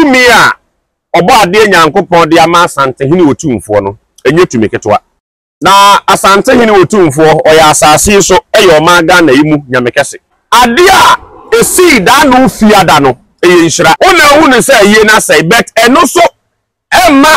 Tumi a Ɔbɔadeɛ Nyankopɔn de ama Asantehene Otumfoɔ no, ɛnyɛ tumi ketewa. Na Asantehene Otumfoɔ, ɔyɛ asase yi so, ɛyɛ ɔman Ghana yi mu Nyame kɛse. Adeɛ a ɛsii daano fiada no, ɛyɛ nhyira. Wo na wohu no sɛ ayie no asɛe, but ɛno so ɛmma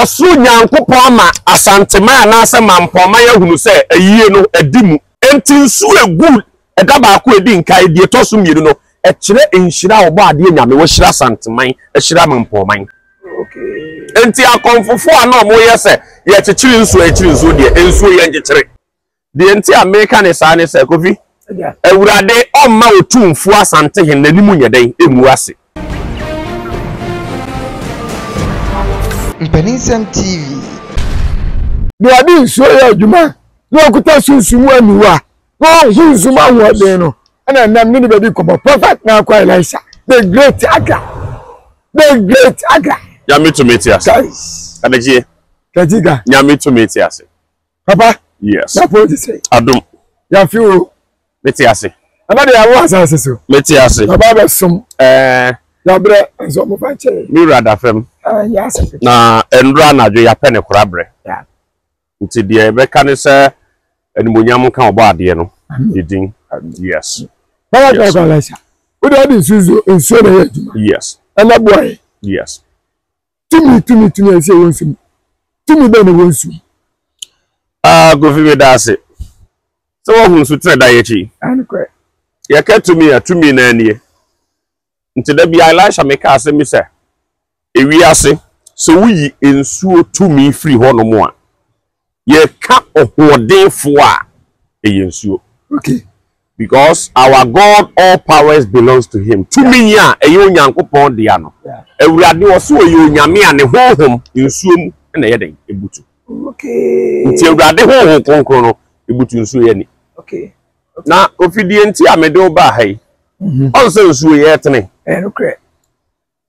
ɔsoro Nyankopɔn ama Asanteman anaasɛ Mampɔnman ahunu sɛ ayie no adi mu. Enti nsuo a ɛgu ɛda baako a ɛdi nkan, deɛ ɛtɔ so mmienu no, ɛkyerɛ nhyira a Ɔbɔadeɛ Nyame wahyira Asanteman, ahyira Mampɔnman. Enti akɔmfofoɔ a na wɔyɛ sɛ yɛkyekyere nsuo, yɛkyekyere nsuo deɛ, nsuo yɛnkyekyere. Deɛ nti a meka ne saa ne sɛ, Kofi, Awurade ɔmma Otumfoɔ Asantehene n'anim nyɛ dɛn? Ngu ase. Mpaninsɛm TV. Deɛ ɔde nsuo yɛ adwuma na ɔkuta sunsum mu aniwa na ɔhu nsu mu ahoɔden no ɛna ɛnam ne ne bɛdi nkɔmmɔ. Prophet Narkwa Elisha, the great Agra, the great Agra. Nyame tumi te ase. Adagyeɛ. Katika. Nyame tumi te ase. Papa. Yes. Yapɔ ti sɛ. Adom. Yafi o. Mete ase. Ɛna de yàwó asase so. Mete ase. Baba bɛ som. Ɛɛ. Yabrɛ nso ɔmo fa nkyɛn. Mi wura da fam. Ɛɛ yɛ ase. Na nnura anadwo yapɛ ne kora brɛ. Nti deɛ yɛbɛka ne sɛ animonyam nka ɔbɔ adeɛ no. Ne din. Yes. Baba kura kura lɛsa. O de ɔde nsuo nsuo na ɛyɛ adwuma. Yes. Ɛna boa yɛ. Yes. Tumi tumi tumi a ɛsɛ ɛwɔ nsu mu. Tumi bɛn na ɛwɔ nsu mu? Ah, Kofi meda ase. Sɛ woahu nsu tena da yɛakyi. Anokorɛ. Yɛka tumi a, tumi no nie. Nti da bia Elisha meka asɛm bi sɛ, ewiase sɛ woyi nsuo tumi firi hɔnom a, Yɛka ɔhoɔdenfoɔ a, ɛyɛ nsuo. Okay. Because our God all powers belongs to him. Tumi a ɛyɛ Onyankopɔn dea no, Awurade ɔse ɔyɛ Onyame a ne honhom nsuo mu na ɛyɛ dɛn? Ebutu. Okay. Nti Awurade honhom kronkron no ebutu nsuo yɛ ni. Okay. Na Kofi deɛ nti a mede wo baa ha yi, ɔn sɛ nsuo yɛ ɛtene. Ɛyɛ nokorɛ.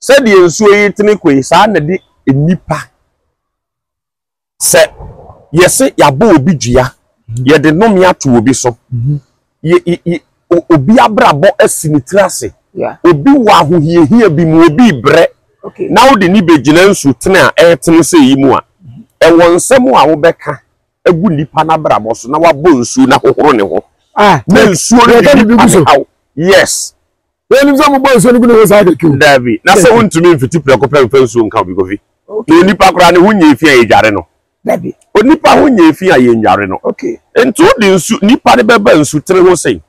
Sɛdeɛ nsuo yi tene kɔ yi, saa na de nnipa Sɛ yɛse yɛabɔ obi dua, yɛde nnome ato obi so, obi abrabɔ asi ne tiri ase, obi wɔ ahohiahia bi mu, obi rebrɛ, na wode ne bɛgyina nsutene a ɛretene sɛ yi mu a, ɛwɔ nsɛm a wobɛka agu nipa no abrabɔ so na wabɔ nsuo no ahohoro ne ho. Ah, na nsuo no de nipa no haw. Yes. Yɛnim sɛ mobɔ nsuo no gu ne ho saa kɛkɛ o. Daabi, na sɛ wontumi mfiti prɛko pɛ mfa nsuo nka obi Kofi. Okay. Na onipa koraa ne ho nyɛ fi a yɛdware no. Dabi. Onipa ho nyɛ fi a yɛnnware no. Okay. Nti wode nsu nipa no bɛba nsutene ho sei.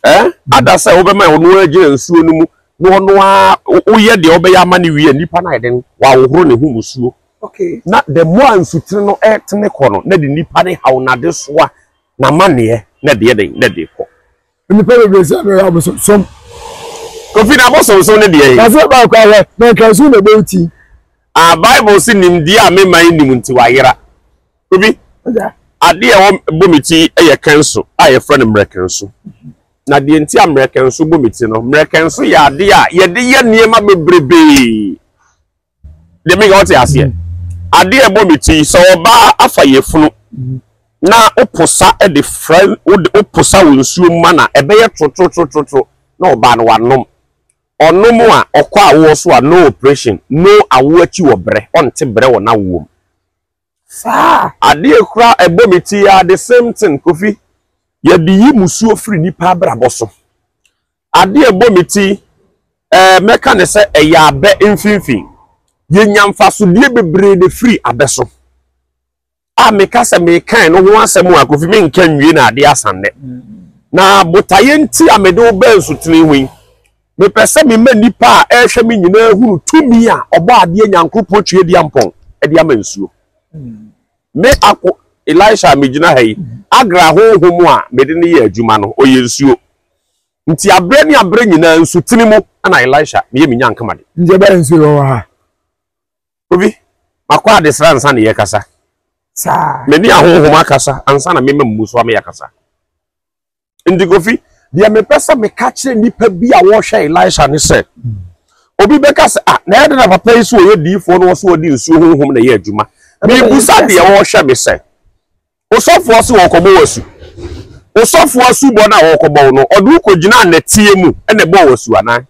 Eh? Ada sɛ wobɛma ɔno ara gyina nsuo no mu na ɔno ara woyɛ deɛ wobɛyɛ ama no wie a nipa no ayɛ den wahohoro ne ho musuo. Okay. Na the more a nsutene no ɛretene kɔ no na de nipa no haw n'adesoa n'amanneɛ na ɛde yɛ den na ɛde kɔ. Nnipa bebree sɛ meyɛ abosomsom. Kofi na abosomsom ne deɛ. Na sɛ baako ahwɛ na nka nsu na ɛbɔ ti. Ah, Bible se nimdeɛ a me man nim nti wayera. Kofi, adeɛ a ɛwɔ bɔ me ti yɛ kɛnso a yɛfrɛ no mmerɛkɛnso. Na deɛ nti a mmerɛkɛnso bɔ me ti no, mmerɛkɛnso yɛ adeɛ a yɛde yɛ nneɛma bebrebee. Deɛ meka wote aseɛ? Adeɛ ɛbɔ me ti sɛ ɔbaa afa yafunu na woposa de fra wode woposa wɔ nsuo mu ma na ɛbɛyɛ trotrotrotrotro na ɔbaa no wanom. Ɔnom a ɔkɔ awoɔ so a no operation, no awoɔ akyi wɔ brɛ, ɔnte brɛ wɔ n'awoɔ mu. Saa. Adeɛ kura ɛbɔ me ti ara the same thing Kofi. Yɛde yi musuo firi nipa abrabɔ so. Adeɛ a ɛbɔ me ti, ɛɛ mɛka ne sɛ ɛyɛ abɛ mfimfini. Yɛnya mfasodeɛ bebree na ɛfiri abɛ so. A meka sɛ mekan no ho asɛm a Kofi menka nwie na adeɛ asa nnɛ. Na botaeɛ nti a mede wo baa nsutene ho yi, mepɛ sɛ mema nnipa a ɛrehwɛ me nyinaa hunu tumi a ɔbɔ adeɛ Nyankoropɔn Tweaduampɔn de ama nsuo. Me ako Elisha a megyina ha yi, Agra honhom a mede no yɛ adwuma no, ɔyɛ nsuo. Nti aberɛ ne aberɛ nyinaa nsutene mu na Elisha meyɛ me nyankamade. Nti ɛbɛyɛ nsuo wɔ ha. Obi, makɔ adesra ansa na yɛkasa. Saa. Me ne ahonhom akasa ansa na mema mmusu ama yɛakasa. Nti Kofi, deɛ mepɛ sɛ meka kyerɛ nnipa bi a wɔrehwɛ Elisha ne sɛ, obi bɛka sɛ, ah, na ɛde na papa yi so ɔyɛ diifoɔ na ɔso ɔde nsuo honhom na ɛyɛ adwuma. Mebusa deɛ wɔrehwɛ me sɛ, osɔfoɔ se wɔkɔbɔ wɔ asu. Osɔfoɔ asubɔ no a wɔkɔbɔ wo no, ɔde wo kɔgyina nɛteɛ mu na ɛbɔɔ wɔ asu anaa?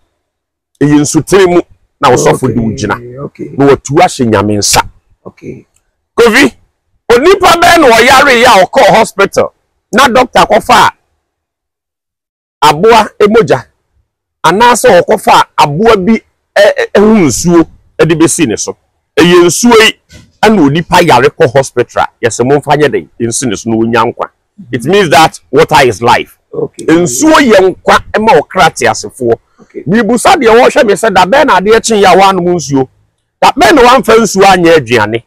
Ɛyɛ nsutene mu. na ɔsɔfo de wo gyina na watu ahyɛ Nyame nsa. Kofi, onipa bɛn na ɔyare yɛ a ɔkɔɔ hospital na doctor kɔfaa aboa mogya anaasɛ ɔkɔfaa aboa bi ho nsuo de bɛsi ne so? Ɛyɛ nsuo yi ɛna onipa yare kɔ hospital a yɛsɛ momfa nyɛ dɛn nsi ne so na ɔnya nkwa. It means that water is life. Nsuo yɛ nkwa ma ɔkra teasefoɔ. Mebusa deɛ ɔrehwɛ me sɛ da bɛn na adeɛ kyeeɛ a woanom nsuo? Da bɛn na woamfa nsuo anyɛ aduane?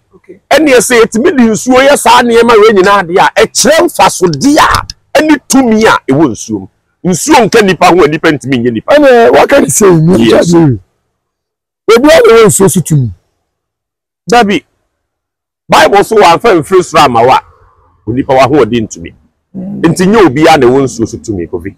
Ɛnneɛ sɛ yɛtumi de nsuo yɛ saa nneɛma wei nyinaa deɛ a, ɛkyerɛ mfasodeɛ a ɛne tumi a ɛwɔ nsuo mu. Nsuo nka nnipa ho a nnipa ntumi nyɛ nnipa. Ɛnneɛ waka ne sei, Yes. Obiara na ɛwɔ nsuo so tumi. Dabi. Bible so wɔamfa mfiri soro amma wo a, onipa w'ahoɔden ntumi. Nti nyɛ obiara na ɛwɔ nsuo so tumi, Kofi.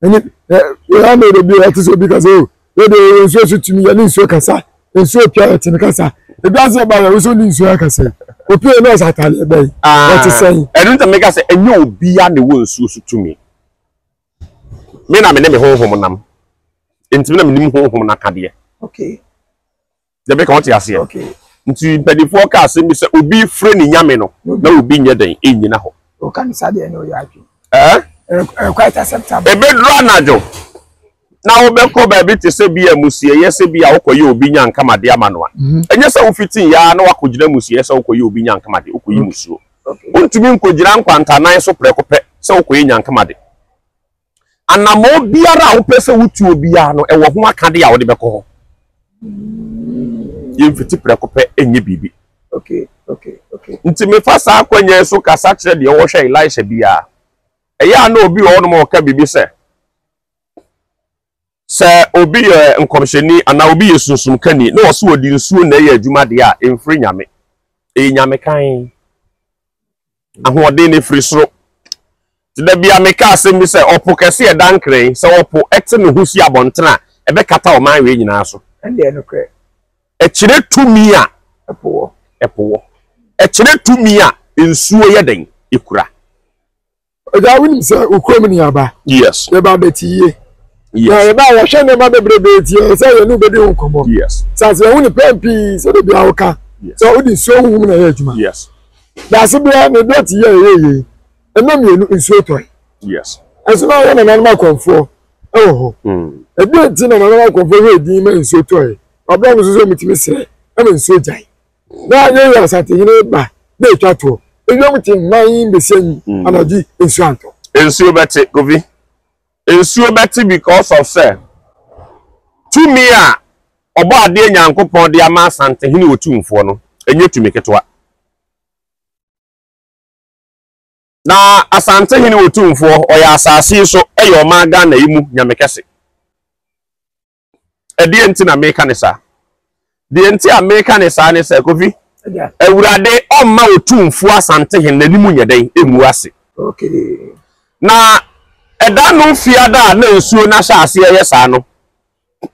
Ɛne yɛn na ɛdɔ bi a ɛte sɛ obi kasa o, yɛ de yɛ nsuo so tumi, yɛne nsuo kasa, nsuo pia yɛte ne kasa. Ebi ase ɛba yɛ wosɔ ne nsuo akasa yi. Opie na ɔsɛ ataade ɛbɛ yi. Ɔte sɛn. Ɛno nti meka sɛ ɛnyɛ obiara na ɛwɔ nsuo so tumi. Me na me ne me honhom nam. Nti me na menim honhom no akadeɛ. Okay. Deɛ meka wote aseɛ? Okay. Nti mpanimfoɔ ka asɛm bi sɛ obi frɛ ne nyame no na obi nyɛ dɛn ɛnnyina hɔ. Ɔka ne saa deɛ na ɔyɛ adwene. Eh? Eh, quite acceptable. Ɛbɛduru anadwo na wobɛkɔ baabi te sɛ bi a musieeɛ sɛ bi a wokɔyɛ obi nyankamade ama no a, mhm. ɛnyɛ sɛ wofitii yɛ ara na woakɔgyina musieeɛ sɛ wokɔyɛ obi nyankamade, wokɔyi musuo. Wontumi nkɔgyina nkwantanan so prɛko pɛ sɛ wokɔyɛ nyankamade. Anammɔn biara a wopɛ sɛ wotuo biara no, ɛwɔ ho akade a wode bɛkɔ hɔ. Yɛmfiti prɛko pɛ nyɛ biribi. Okay, okay, okay. Nti mefa saa akwanya yi so kasa kyerɛ deɛ ɔhwɛ Elisha biara. Ɛyɛ a na obi wɔ hɔnom a ɔka biribi sɛ, sɛ obi yɛ nkɔmhyɛni anaa obi yɛ sunsumkani na ɔso ɔde nsuo na ɛyɛ adwuma deɛ a, ɛmfiri Nyame. Ɛyɛ Nyame kann. Ahoɔden no firi soro. Nti da bia meka asɛm bi sɛ ɔpo kɛse a ɛda Nkran yi, sɛ ɔpo te ne ho si abɔntene a, ɛbɛkata ɔman wei nyinaa so. Ɛndeɛ nokorɛ. Ɛkyerɛ tumi a ɛpo wɔ. Ɛpo wɔ. Ɛkyerɛ tumi a nsuo yɛ dɛn? Ɛkura. Agya wonim sɛ wo kurom ne yɛaba. Yes. Yɛba abɛte yie. Yes. Na yɛba a yɛhwɛ nneɛma bebrebe nti ɛyɛ sɛ yɛne wobɛdi ho nkɔmmɔ. Yes. Sɛ ase yɛhu ne pɛn pii sɛ de bia woka. Yes. Sɛ wode nsuo huhum na ɛyɛ adwuma. Yes. Daase bia ne dɔte yɛ ɛyɛ yie. Ɛna mmienu nsuo tɔe. Yes. Ɛso na yɛ nananom akɔmfoɔ ɛwɔ hɔ. Ɛdeɛ nti na nananom akɔmfoɔ hwɛ din ma nsuo tɔe. Ɔbrɛ mo nso sɛ wɔtumi srɛ ɛma nsuo gyae. Na yɛyɛ asantehene ba na ɛtwa toɔ. Ewiem te hwan besia yi mm. anadwo nsuo antɔ. Nsuo bɛte Kofi. Nsuo bɛte because of sɛ tumi a ɔbɔ adeɛ Nyankopɔn de ama Asantehene Otumfoɔ no ɛnyɛ tumi ketewa. Na Asantehene Otumfoɔ ɔyɛ asase yi so ɛyɛ ɔman Ghana yi mu nyame kɛse. Ɛdeɛ nti na meka ne saa? Deɛ nti a meka ne saa ne sɛ, Kofi, Awurade ɔmma Otumfoɔ Asantehene n'anim nyɛ dɛn? Ɛngu ase. Na ɛda no fiada a na nsuo no ahyɛ aseɛ yɛ saa no,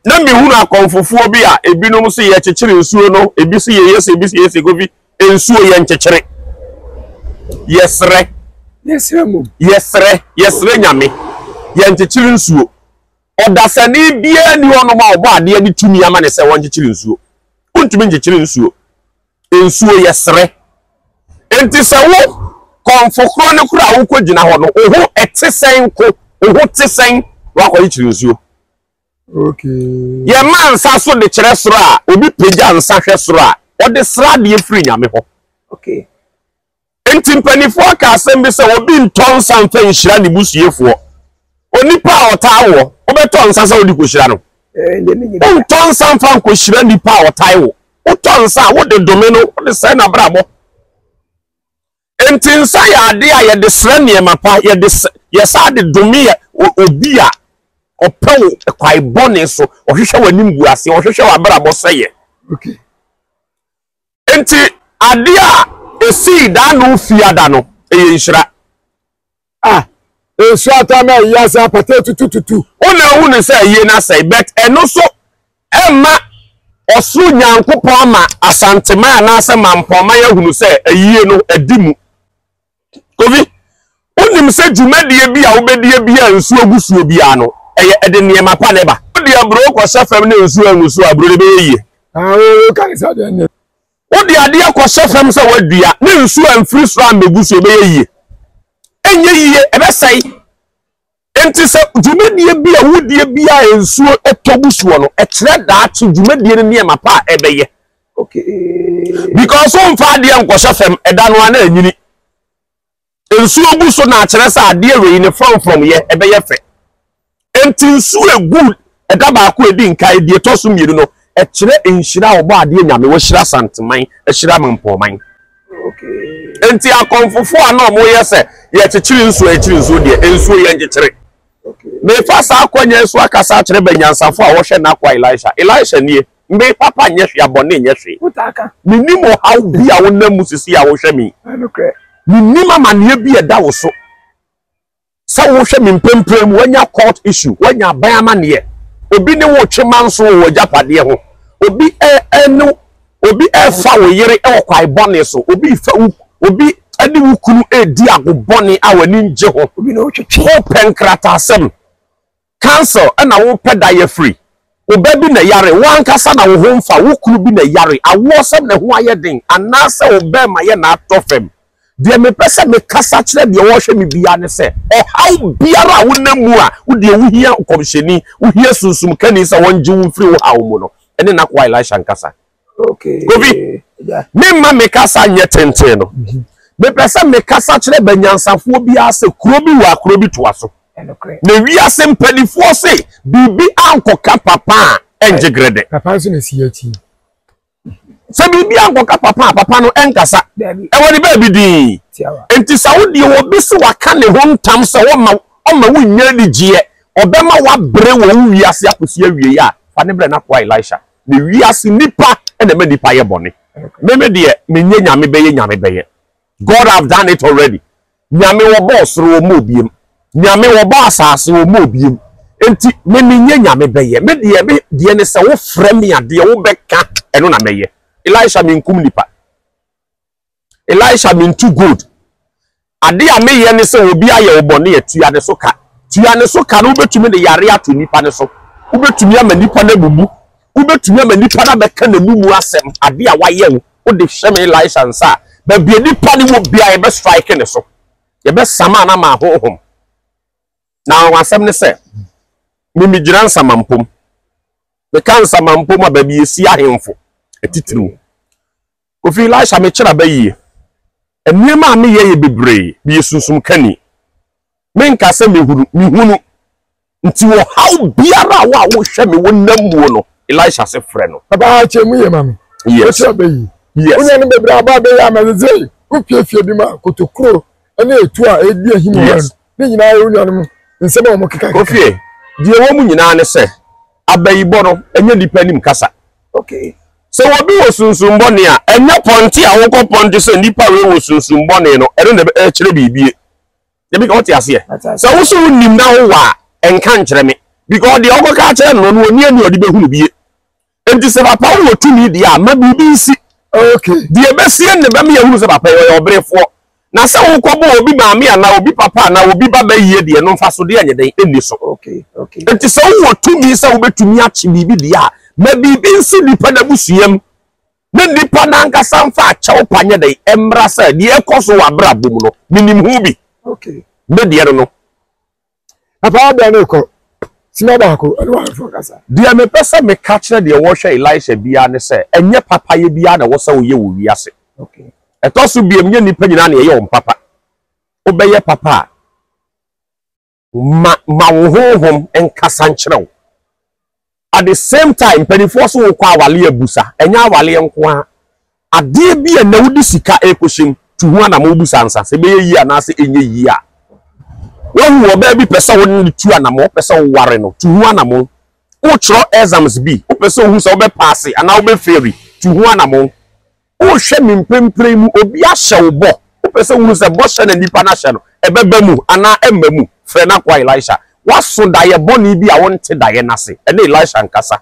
na mehunu akɔmfofoɔ bi a ebinom se yɛkyekyere nsuo no, ebi se yɛyɛ se, ebi se yɛyɛ se. Kofi, nsuo yɛnkyekyere. Yɛsrɛ. Yɛsrɛ mmom. Yɛsrɛ, yɛsrɛ Nyame. Yɛnkyekyere nsuo. Ɔdasani biara nni hɔnom a ɔbɔ adeɛ de tumi ama ne sɛ wɔnkyekyere nsuo. Wontumi nkyekyere nsuo. Nsuo yɛ serɛ. Enti sɛ wo kɔmfo korɔ no korɔ a wokɔgyina hɔ no, wo ho ɛte sɛn ko, wo ho te sɛn na woakɔkyekyere nsuo? Okay. Yɛma nsa so de kyerɛ soro a, obi pagya nsa hwɛ soro a, ɔde srɛ adeɛ firi Nyame hɔ. Okay. Enti mpanimfoɔ aka asɛm bi sɛ obi ntɔ nsa mfa nhyira ne busuefoɔ. Onipa a ɔtaa woɔ, wobɛtɔ nsa sɛ wode kɔhyira no? Wontɔ nsa mfa nkɔhyira nipa a ɔtae wo. Wotɔ nsa a, wode dome no, wode sɛe n'abrabɔ. Enti nsa yɛ adeɛ a yɛde srɛ nneɛma pa, yɛde yɛsaa de dome yɛ obi a ɔpɛ wo kwae bɔne so, ɔhwehwɛ w'animguaseɛ, ɔhwehwɛ w'abrabɔ sɛeɛ. Okay. Enti adeɛ a ɛsii daano fiada no, ɛyɛ nhyira. Ah, nsuo atɔ ama ayi ase apata atutututu. Wo na ahu no sɛ ayie no asɛe, but ɛno so ɛmma ɔsoro Nyankopɔn ama Asanteman anaasɛ Mampɔnman ahunu sɛ ayie no adi mu. Kofi, wonim sɛ dwumadie bi a wobɛdie bi a nsuo gu soɔ biara no, Ɛyɛ ɛde nneɛma pa na ɛba. Wode aburo kɔhyɛ fam na nsuo angu so a, aburo no bɛyɛ yie. Wode adeɛ kɔhyɛ fam sɛ woadua na nsuo amfiri soro ammɛgu so, ɛbɛyɛ yie? Ɛnyɛ yie, ɛbɛsɛe. Enti sɛ dwumadie bi a wodie bi a nsuo tɔ gu soɔ no, ɛkyerɛ daakye dwumadie no nneɛma pa a ɛbɛyɛ. Because womfa adeɛ nkɔhyɛ fam, ɛda no ara na anyini. Nsuo gu so na akyerɛ sɛ adeɛ wei ne frɔmfrɔm yɛ, ɛbɛyɛ fɛ. Enti nsuo egu ɛda baako a edi nkan, deɛ ɛtɔ so mmienu no, ɛkyerɛ nhyira a ɔbɔ adeɛ Nyame wahyira Asanteman, ahyira Mampɔnman. Enti akɔmfofoɔ a na wɔyɛ sɛ yɛkyekyere nsuo yɛkyere nsuo deɛ, nsuo yɛnkyekyere. Mefa saa akwannya yi so akasa akyerɛ banyansafoɔ a wɔhwɛ n'akoa Elisha. Elisha nie, me papa nyɛ hwee, abɔne nyɛ hwee. Mennim ɔhaw bi a wonam mu sisi a wohwɛ me yi. Mennim amaneɛ bi a ɛda wo so. Sɛ wohwɛ me mprempren mu, woanya court issue, woanya aban amaneɛ, obi ne wo retwe manso wɔ w'agyapadeɛ ho, obi ɛne obi ɛrefa wo yere wɔ kwan bɔne so, obi refa wo obi ɛne wo kunu redi ago bɔne a w'ani ngye ho, Obi ne wo twetwe. wopɛ nkrataasɛm. Council na wo pɛ da yɛ firi. Wo ba bi na yare, wo ankasa na wo ho mfa, wo kunu bi na yare, awoɔsɛm na ɛho ayɛ den, anaasɛ wo bɛɛma yɛ na atɔ fam. Deɛ me pɛ sɛ me kasa kyerɛ deɛ ɔrehwɛ me biara ne sɛ, ɔhaw biara a wo nam mu a wo deɛ wo hia nkɔmhyɛni, wo hia sunsum kani sɛ ɔngye wo mfiri wo haw mu no, ɛne n'akoa Elisha nkasa. Kofi, me mma me kasa nyɛ tenten no. Mepɛ sɛ me kasa kyerɛ banyansafoɔ biara sɛ kuro bi wɔ a kuro bi toa so. Na wiase mpanifoɔ se biribi ankɔka papa a ɛngye grɛdɛ. Papa nso na esi akyi. Sɛ biribi ankɔka papa a papa no ɛnkasa. Ɛwɔ ne baabi din. Nti sɛ wo deɛ obi se waka ne ho ntam sɛ ɔma ɔma wo nya anigyeɛ, ɔbɛma wabrɛ wɔ wo wiase akɔsi awieɛ a, fa ne brɛ n'akoa Elisha. Na wiase nipa na ɛma nipa yɛ bɔne. Me me deɛ menyɛ nyame bɛyɛ nyame bɛyɛ. God have done it already. Nyame wɔbɔ ɔsoro wɔmmɔ obiem. Nyame wɔbɔ asase wɔmmɔ obiem. Enti me menyɛ nyame bɛyɛ. Me deɛ me deɛ ne sɛ wofrɛ me a deɛ wobɛka ɛno na mɛyɛ. Elisha menkum nipa. Elisha mentu gold. Ade a meyɛ ne sɛ obi ayɛ wo bɔne a, tua ne so ka. Tua ne so ka no, wobɛtumi de yare ato nipa no so. Wobɛtumi ama nipa no abubu. Wobɛtumi ama nipa no abɛka n'anomu asɛm, ade a wayɛ wo. Wode hyɛ me Elisha nsa a, baabi a nipa no wɔ biara, yɛbɛ strike ne so. Yɛbɛsama no ama ahonhom. Na anwanwasɛm ne sɛ, me megyina nsamampom. Meka nsamampom a, baabi yɛsi ahemfo atitiriw. Kofi Elisha mekyerɛ aba yie. Nneɛma a meyɛ yɛ bebree. Meyɛ sunsum kani. Menka sɛ mehunu, mehunu. Nti ɔhaw biara a wo a wohwɛ me wo nam muo no, Elisha se frɛ no. Papa kyɛ mu yie ma me. Yes. Wokyerɛ aba yie. Yes. Wo nuanom bebree aba abɛyɛ amazedze. Wopie fie bi ma kotokuro ne etu a edi ahim wɔ hɔ no. Ne nyinaa yɛ wo nuanom nsɛm a wɔkeka keka. Kofie, deɛ ɛwɔ mu nyinaa ne sɛ, abayibɔ no, ɛnyɛ nnipa anim kasa. Okay. Sɛ obi wɔ sunsum bɔne a, ɛnyɛ pɔnte a wokɔ pɔnte sɛ nipa wei wɔ sunsum bɔne no, ɛno na ɛkyerɛ biribi. Ebi ka wote aseɛ. Sɛ wo so wonim na wowɔ a, ɛnka nkyerɛ me. Because deɛ wokɔka akyerɛ no no, ɔni ani a ɔde bɛhunu bie. Enti sɛ papa wowɔ tumi deɛ a, ma biribi nsi. Okay. Deɛ ɛbɛsie no na ɛbɛma yɛahunu sɛ papa yi ɔyɛ ɔberefoɔ. Na sɛ wokɔbɔ obi maame anaa obi papa anaa obi ba bayie deɛ, no mfasodeɛ nyɛ dɛn? Ɛnni so. Okay, okay. Enti sɛ wowɔ tumi sɛ wobɛtumi akye biribi deɛ a, ma biribi nsi nipa no abusua mu, na nipa no ankasa mfa akyɛw pa nyɛ dɛn? Ɛmmra sɛ deɛ ɛkɔ so wɔ abrabɔ mu no, menim ho bi. Okay. Me deɛ no no. Papa abɛn no kɔ. Sima baako ɛne w'awɛfoɔ kasa. Deɛ mepɛ sɛ meka kyerɛ deɛ wɔhwɛ Elisha biara ne sɛ, ɛnyɛ papayɛ biara na ɛwɔ sɛ woyɛ wɔ wiase. Ɛtɔ so biom, nyɛ nnipa nyinaa na yɛyɛ wɔn papa. Wobɛyɛ papa a, ma ma wo honhom nkasa nkyerɛ wo. At the same time, mpanimfoɔ so wokɔ awaleɛ abusa, ɛnyɛ awaleɛ nko ara. Adeɛ bi a na wode sika rekɔhyɛ mu, tu ho anamɔ wobusa ansa sɛ ɛbɛyɛ yie anaasɛ ɛnyɛ yie a. Woahu ɔbaa bi pɛ sɛ wo ne no tu anamɔ, wopɛ sɛ woware no, tu ho anamɔ. Woretwerɛ exams bi, wopɛ sɛ wohu sɛ wobɛpaase anaa wobɛfeeli, tu ho anamɔ. Wohwɛ me mprempren mu, obi ahyɛ wo bɔ, wopɛ sɛ wohu sɛ bɔhyɛ na nipa no ahyɛ no, ɛbɛba mu anaa ɛmma mu? Frɛ n'akoa Elisha. Woaso daeɛ bɔne bi a wonte daeɛ no ase? Ɛne Elisha nkasa.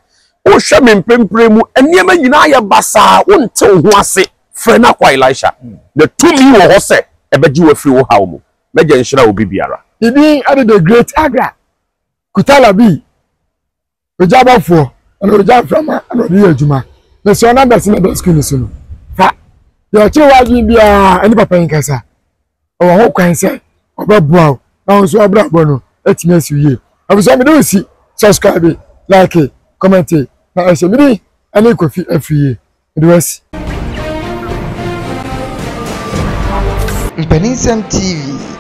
Wohwɛ me mprempren mu, nneɛma nyinaa ayɛ basaa, wonte wo ho ase? Frɛ n'akoa Elisha. Na tumi wɔ hɔ sɛ ɛbɛgye wo afiri wo haw mu. M'agya nhyira obi biara. Ne din de The Great Agra. Kutala bi, ogya abɔfoɔ ɛna ogya mframa ɛna ɔde yɛ adwuma. Mesrɛ numbers na ɛda screen so no. Fa deɛ ɔkyerɛ w'adwene biara ɛne papa yi nkasa. Ɔwɔ ho kwan sɛ ɔbɛboa wo na wo nso abrabɔ no atumi asi yie. Abusua mede wo si subscribe, like, comment na ɛhyɛ me din ɛne Kofi Afriyie. Mede wo asi. Mpaninsɛm TV.